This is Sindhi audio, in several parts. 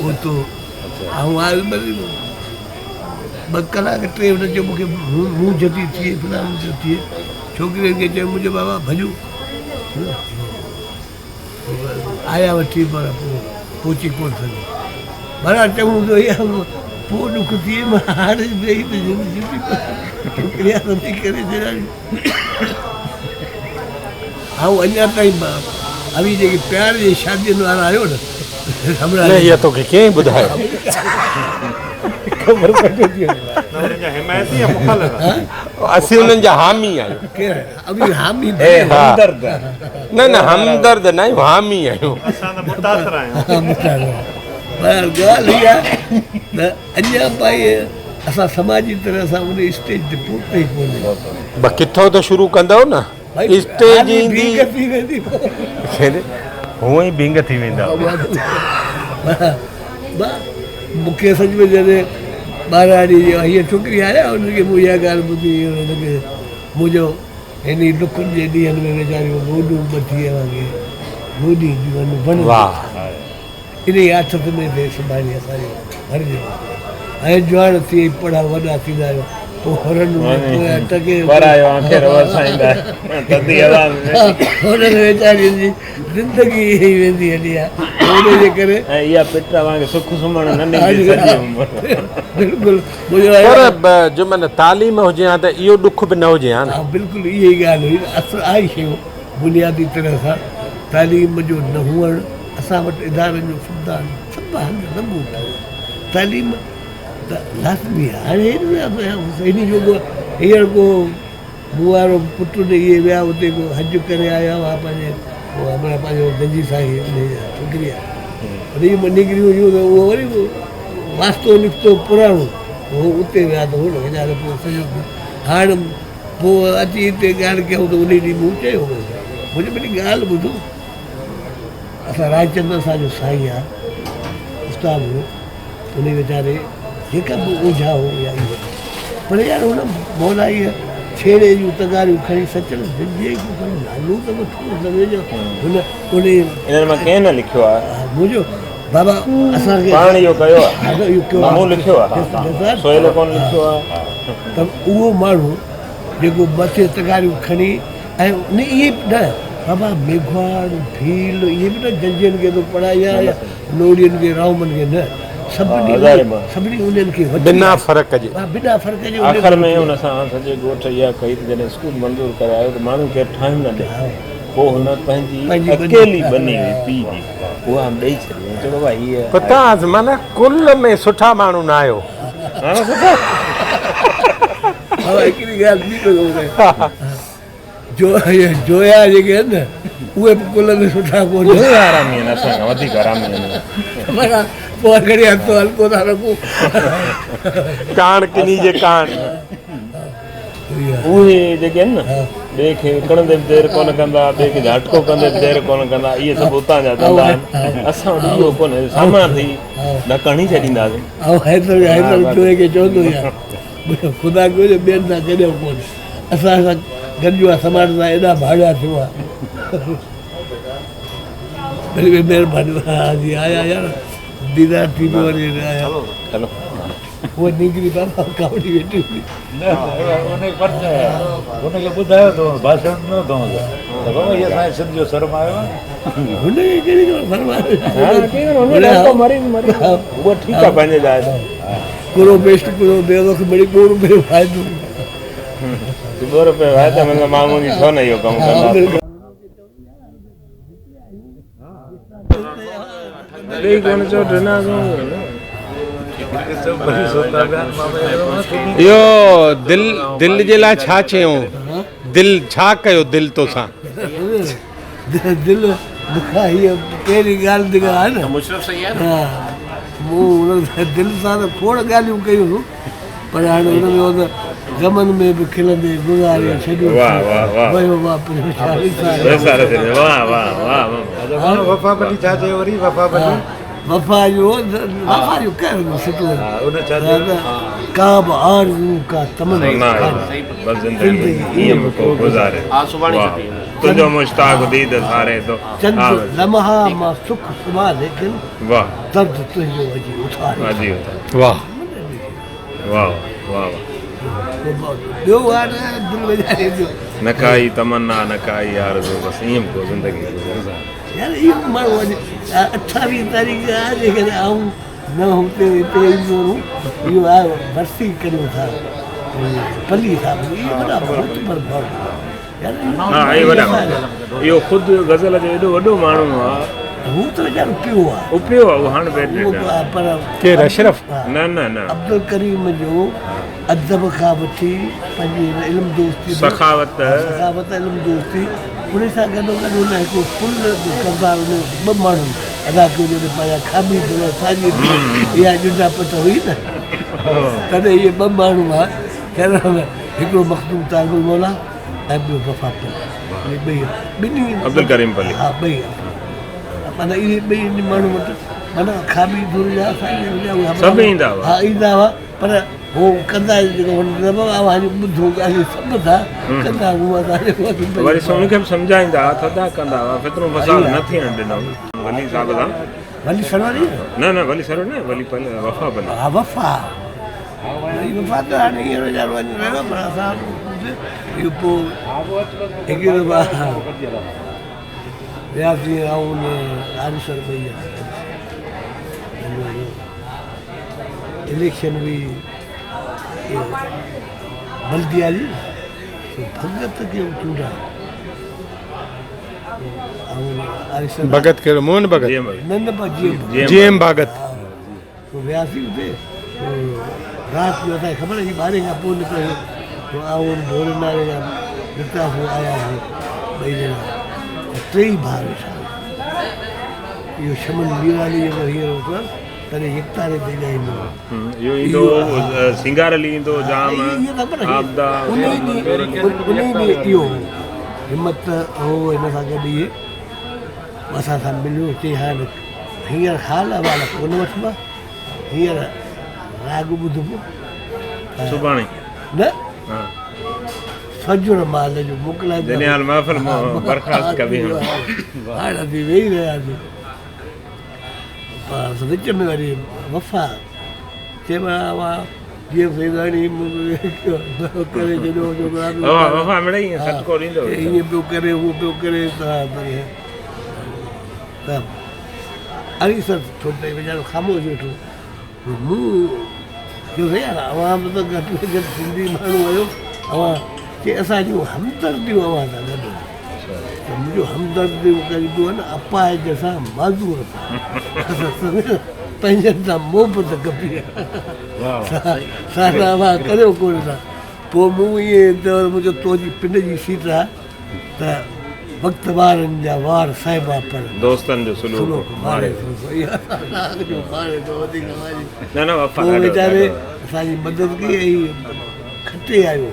اوچتو آئون آيس ٻه ڪلاڪ ٽي هن چيو مونکي مونجهه ٿي ٿئي فلاڻو ٿو ٿئي ڇوڪري کي چيو منهنجو بابا ڀڄو آيا وٺي پر پوء پهچي ڪونه سگهيو بهرحال چڱو ٿيو اها پوء ڏک ٿئي مان هاڻي ويهي ته جند جتي ڇوڪري ڪري ڇڏيان آئون اڃا تائين اوهين جيڪي پيار جي شادين وارا آهيو نه نه اها توکي ڪنهن ٻڌايو؟ خبر پئجي ٿي وڃي. نه انهن جا حمايتي يا مخالف آهيو؟ اسين انهن جا حامي آهيون. ڪير اوهين حامي اي ها همدرد نه نه همدرد نه آهيون حامي آهيون. اسان ته متاثر آهيون. متاثر بهرحال ڳالهه اها ته اڃا تائين اسان سماجي طرح سان ان اسٽيج تي پهتا ئي ڪونهي. به ڪٿو ته شروع ڪندؤ نه. اسٽيج ايندي هونئن ئي ڀينگ ٿي ويندا. مون کي سچ ۾ جڏهن ٻهراڙي جي هيء ڇوڪري آيا ان کي مون اها ڳالهه ٻڌي هن کي منهنجو هن ڏکن جي ڏينهن ۾ ويچاريون گوڏون ٻڌي اوهان کي گوڏي جون وڻ انهيء آٿت ۾ ٿئي سڀاڻي اسان جو ڀرجي ويندو ۽ جواڻ ٿي پڙها وڏا ٿيندا آهيو پوء رن ۾ پويان ٽڪي پرايو آخر وسائيندا ٿڌي هوا ۾ هنن ويچارين جي زندگي ائين ئي ويندي هلي آهي ان جي ڪري ۽ اها پٽ اوهان کي سک سمهڻ نه ڏيندي سڄي عمر. بلڪل منهنجو پر جو معنيٰ تعليم هجي ها ته اهو ڏک به نه هجي ها نه. ها بلڪل اها ئي ڳالهه هئي اصل آهي شيء بنيادي طرح سان تعليم جو نه هئڻ اسان وٽ ادارن جو فقدان سڀ هنڌ لڳو پيو آهي. تعليم ته لازمي آهي. هاڻي هن جو هينئر ڪو مون وارو پٽ نه اهي ويا اتي ڪو حج ڪري آيا هئا پنهنجي همراهه پنهنجو گنجي سائين ان جي ڇوڪري آهي ان جون ٻه نينگريون هيون ته اهو وري واسطو نڪتو پراڻو هو اتي ويا ته هن ويچاري پوء سڄو هاڻ پوء اچي هتي ڳالهه ڪيائون ته ان ڏينهن مون چيو هو منهنجي ٻنهي ڳالهه ٻڌو اسان رائچند اسان جو سائين آ استاد هو ان ويچاري جيڪا به اوجها هو يا اهو پر يار هن مولائي ڇيڙي جون تغاريون کڻي سچل جنجي جو کڻي نالو ته وٺو سمجهو جو هن ان انهن مان ڪنهن نه لکيو آ منهنجو بابا اسان کي پاڻ اهو ڪيو آ مون لکيو آ سهيل ڪونه لکيو آ ته اهو ماڻهو جيڪو مٿي تغاريون کڻي ۽ نه اهي به نه بابا ميگهواڙ ڀيل اهي به نه جنجين کي ٿو پڙهائي يا نوڙين کي راهمن کي نه سڀني سڀني انهن کي وٺي بنا فرق جي بنا فرق جي آخر ۾ ان سان سڄي ڳوٺ اها ڪئي ته جڏهن اسڪول منظور ڪري آيو ته ماڻهو ڪير ٺاهيون نه ڏي پوء هن پنهنجي اڪيلي ٻني هئي پيء جي اها ڏئي ڇڏي ۽ چيو بابا هيء پتا معنيٰ ڪل ۾ سٺا ماڻهو نه آهيو. هاڻي سٺا بابا هڪڙي ڳالهه ٻي ٿو ٻڌايان جو جويا جيڪي آهن نه اهي به ڪل ۾ سٺا ڪونهن. اهي حرامي آهن اسان کان وڌيڪ حرامي آهن. معنيٰ پوء گهڙي هٿ هلڪو ٿا رکون. ڪاڻ ڪني جي ڪاڻ. اهي جيڪي آهن نه ٻئي کي وڪڻندي به دير ڪونه ڪندا ٻئي کي جهاٽڪو ڪندي به دير ڪونه ڪندا اهي سڀ اتان جا ڌنڌا آهن اسان وٽ اهو ڪونهي سامان ٿي ڌڪ هڻي ڇڏينداسين. آئون حيدر حيدر جوئي کي چوندو هيان خدا ڪيو جو ٻين سان گڏيو ڪونه اسان سان گڏجو آ سماٽ سان ايڏا ڀاڙيا ٿيو آ وري به مهرباني ها جي آيا يار ديدار ٿي پيو وري آيا هلو هو نينگري بابا ڪاوڙي ويٺي هئي نه ان کي پرچايو هن کي ٻڌايو اٿئون ڀاشڻ ڏنو اٿئون ته بابا هي اسان جي سنڌ جو سرمايو آهي هن کي ڪهڙي خبر سرمايو اهو ٺيڪ آهي پنهنجي جاء تي ڪرو بيسٽ ڪرو بيوقت مڙئي ٻه روپيه فائدو. ٻه روپيه فائدو مطلب مان منهنجي ڇو نه اهو ڪم ڪندا. ٻئي ڪونه چئو ڊنا اهو دل دل جي لاء ڇا چيائون دل ڇا ڪيو دل توسان. دل مون کان هيء پهرين ڳالهه جيڪا آهي نه مشرف صحيح آهي نه مون هن سان دل سان ته کوڙ ڳالهيون ڪيون هيون پر هاڻي هن ۾ هو ته غمن ۾ به کلندي گذاري ڇڏيو ويو واپريو ڇا وساري واه واه واه وفا ڀلي ڇا چيو وري وفا ڀلي وفا جو وفا جو ڪهڙو سٺو ان ڇا چيو ڪا به آرزو ڪا تمنا بس زندگي ائين به ڪو گذاري ها سڀاڻي ڇٽي. تنهنجو مشتاق ديد ساري ٿو. چند لمحا مان سک سمهان ليڪن واه درد تنهنجو اجي اٿاري ٿو. واه واه واه واه. ٻيو آ نه دل وڄائي جو. نه ڪائي تمنا نه ڪائي آرزو بس ائين به ڪو زندگي گذر. يار اهو ماڻهو اڄ 28 تاريخ آ جيڪڏهن آئون نه هتي هتي ايندو رهون اهو آ برسي ڪريون ٿا پلي صاحب اهي وڏا معتبر ماڻهو ها اهي وڏا اهو خود غزل جو ايڏو وڏو ماڻهو آ. هو ته ويچارو پيو آ. هو پيو آ اهو هاڻ بيڊ ريڊ آ. پر ڪير اشرف؟ نه نه نه. عبدالڪريم جو ادب کان وٺي پنهنجي هن علم دوستي به سخاوت سخاوت علم دوستي ان سان گڏو گڏ هن هڪڙو فل ڪردار ان ٻه ماڻهن ادا ڪيو جڏهن پنهنجا کاٻي ڌر ۽ ساڄي ڌر اها ڄنڊا پٽ هئي نه تڏهن اهي ٻه ماڻهو هئا خير هڪڙو مخدوم طالب الموليٰ ۽ ٻيو وفا پلي اهي ٻئي ٻنهي عبدالڪريم پلي ها ٻئي معنيٰ اهي ٻئي ماڻهو وٽ معنيٰ کاٻي ڌر جا ساڄي ڌر جا اهي سڀ ايندا هئا ها ايندا هئا پر هو ڪندا جيڪو هن چيو بابا اوهان جو ٻڌو ڳالهيون سڀ ٿا ڪندا هو اسان جي وري سو ان کي به سمجهائيندا هئا ٿڌا ڪندا هئا فتنو فساد نه ٿيڻ ڏنو ولي صاحب سان ولي سروري نه نه ولي سرور نه ولي پل وفا پلي ها وفا ولي وفا ته هاڻي هينئر ويچارو وڃي رهيو پر اسان اهو پوء هڪ دفعا وياسين آئون آريسر ٻئي اليڪشن هئي بلديا جي سو ڀڳت کي چونڊا ڀڳت ڪهڙو موهن ڀڳت نه نه پر جي ايم ڀاڳت سو وياسين اتي رات جو اسان کي خبر هئي ٻارهين کان پوء نڪرندو سو آئون ڍوري ناري جا نڪتاسون آياسين ٻئي ڄڻا ٽيئي ڀاء ويٺا هئا اهو شمن ميرالي جيڪو هينئر ويٺو آهي تڏهن يڪتاري تي ڳائيندو هو. اهو ايندو هو سينگار علي ايندو هو جام عابده انهي ڏينهن اهو هو همت هو هن سان گڏ اهي اسان سان مليو چي هاڻ هينئر حال احوال ڪونه وٺبا هينئر راڳ ٻڌبو سڀاڻي نه فجر مال جو موڪلائي جڏهن حال محفل مان برخاست ڪبي هاڻ اسين ويهي رهياسين پر وچ ۾ وري وفا چي اوهان جيئن سيداڻي ڪري ڇڏيو وفا مڙئي ائين سٽڪو ڏيندو ائين پيو ڪري هو پيو ڪري ته علي سر ٿوري تائين ويچارو خاموش ويٺو مون چيو سائين يار اوهان به ته گهٽ ۾ گهٽ سنڌي ماڻهو آهيو اوهان چي اسان جون همدرديون اوهان سان گڏ آهن ته منهنجو همدرديون ڪربيون آهن اپاهج سان معذور سان پنهنجن سان محبت ڪبي آهي سا اوهان ڪريو ڪونه ٿا پوء مون ائين چيو منهنجو تنهنجي پنڊ جي سيٽ آهي ته وقت وارن جا وار صاحبا پر دوستن جو سلوڪ ماري ٿو. نه نه وفا پوء ويچاري اسان جي مدد ڪئي ۽ کٽي آيو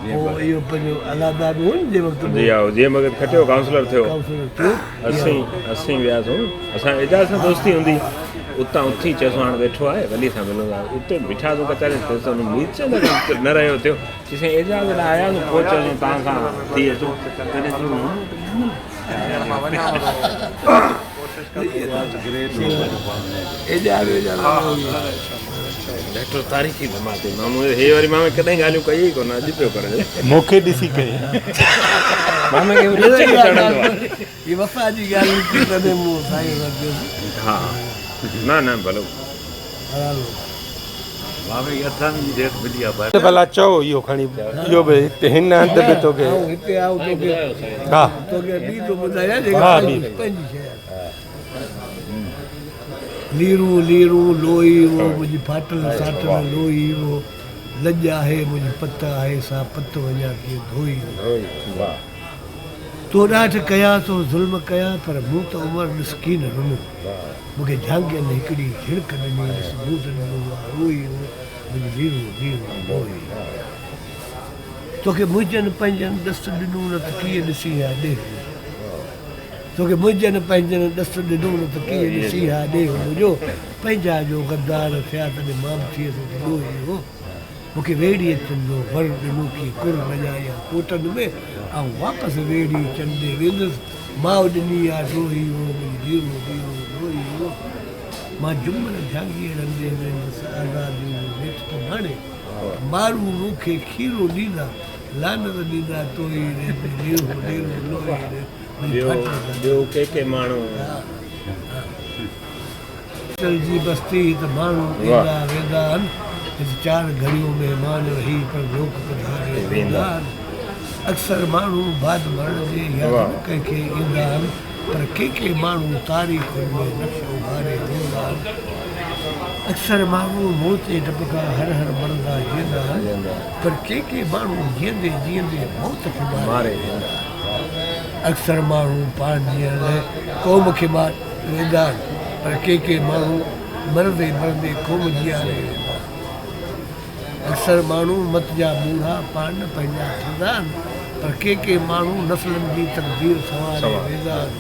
پوء اهو پنهنجو الله داد هو نه جنهن وقت جي ها جنهن وقت کٽيو ڪائونسلر ٿيو اسين اسين وياسون اسان اعجاز سان دوستي هوندي اتان اٿي چيسون هاڻ ويٺو آهي ولي سان ملون ٿا اتي بيٺاسون ڪچهري ٿيسون ميرچند نه رهيو ٿيو چي سائين اعجاز ڏانهن آياسون پوء چيوسون توهان سان ٿي اچون تڏهن چيو ڊاڪٽر تاريخي لمحا تي مامو هي وري مامي ڪڏهن ڳالهيون ڪئي ئي ڪونه اڄ پيو ڪري مون کي ڏسي ڪئي مامي کي وري چڱو چڙهندو آهي هي وفا جي ڳالهه ٿي تڏهن مون سائين سان ڪيو ها نه نه ڀلو ڀلا چئو اهو کڻي اهو به هتي هن هنڌ به توکي ها ها ٻي ليرون ليرون لوئي وو منهنجي ڦاٽل ساٽل لوئي وو لڄ آهي منهنجي پت آهي سا پت وڃان ڪيئن ڌوئي وو تو ڏاڍ ڪيا تو ظلم ڪيا پر مون ته عمر ڏس ڪين رنو. مون کي جهانگين هڪڙي جهڙڪ ڏني، ڏس مون ته ڏنو آ روئي رو، منهنجي ليرون ليرون لوئي رو. توکي منهنجن پنهنجن ڏس ڏنو نه ته ڪيئن ڏسين ها ڏيهه منهنجو. توکي منهنجن پنهنجن ڏس ڏنو نه ته ڪيئن ڏسين ها ڏيهه منهنجو. پنهنجا جو غدار ٿيا تڏهن مان به ٿيس ته ڏوهي رو. مون کي ويڙهي اچن جو ور ڏنو ڪي ڪر وڄايان ڪوٽن ۾، آئون واپس ويڙهي اچن ڏي ويندس. ماء ڏني آ ڊوهي هو منهنجي ڌيئرو ڌيئرو ڊوهي هو. مان جمن جهانگيئڙن ڏي ويندس آزاديء جو نيٺ ته ماڻي. مارو مون کي کيرو ڏيندا، لعنت ڏيندا توهي ري منهنجي ڏيرو ڏيرو لوهي ري منهنجي ڦاٽل ٻيو ڪي ڪي ماڻهو. چل جي بستي هت ماڻهو ايندا ويندا آهن. هت چار گهڙيون مهمان رهي پر لوڪ پڌاري ويندا آهن. اڪثر ماڻهو بعد مرڻ جي ياد نه ڪنهن کي ايندا آهن پر ڪي ڪي ماڻهو تاريخن ۾ نقش اڀاري ويندا آهن. اڪثر ماڻهو موت جي ڊپ کان هر هر مرندا جيئندا آهن پر ڪي ڪي ماڻهو جيئندي جيئندي موت کي ماري ويندا آهن. اڪثر ماڻهو پاڻ جيئڻ لاء قوم کي ماري ويندا آهن پر ڪي ڪي ماڻهو مرندي مرندي قوم جيئاري ويندا آهن. اڪثر ماڻهو مت جا مورها پاڻ نه پنهنجا ٿيندا آهن پر ڪي ڪي ماڻهو نسلن جي تقدير سنواري ويندا آهن.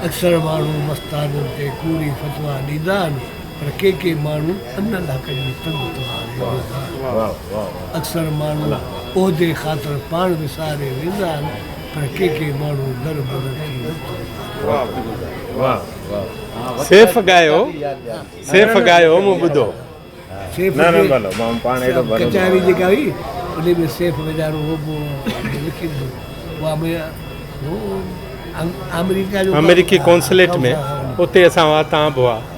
اڪثر ماڻهو مستانن تي ڪوڙي فتويٰ ڏيندا آهن پر ڪي ڪي ماڻهو انالحق جي تند تنواري ويندا آهن. اڪثر ماڻهو عهدي خاطر پاڻ وساري ويندا آهن پر ڪي ڪي ماڻهو در بدر ٿي وقت گذاري ويندا آهن. سيف ڳايو سيف ڳايو مون ٻڌو. سيف نه نه جي ڀلو مان پاڻ ايڏو ڀلو نه ڪچهري جيڪا هئي ان ۾ سيف ويچارو هو به لکي ڏنو اها هو آمريڪا جو آمريڪي قونصليٽ ۾ اتي اسان هئا تان به هئا.